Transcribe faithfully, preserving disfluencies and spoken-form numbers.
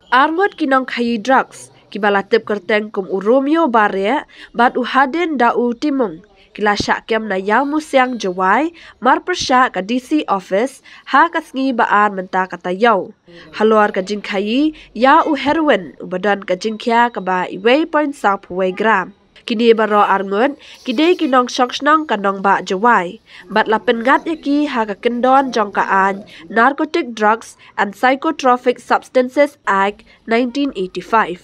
Arngut ki nongkhaïi drugs, kiba la tip kyrteng kum u Romeo Bareh bad u Hadin Dautimung, ki la shah kem na Ïawmusiang Jowai, marpyrshah ka D C office, ha ka sngi ba ar mynta ka taïew, halor ka jingkhaïi ïa u heroin uba don ka jingkhia kaba wei point saw phew wei gram. Kine baroh arngut ki dei ki nongshong shnong ka nongbah Jowai bad la pynngat ïa ki ha ka kyndon jong ka aiñ Narcotic Drugs and Psychotropic Substances Act nineteen eighty-five.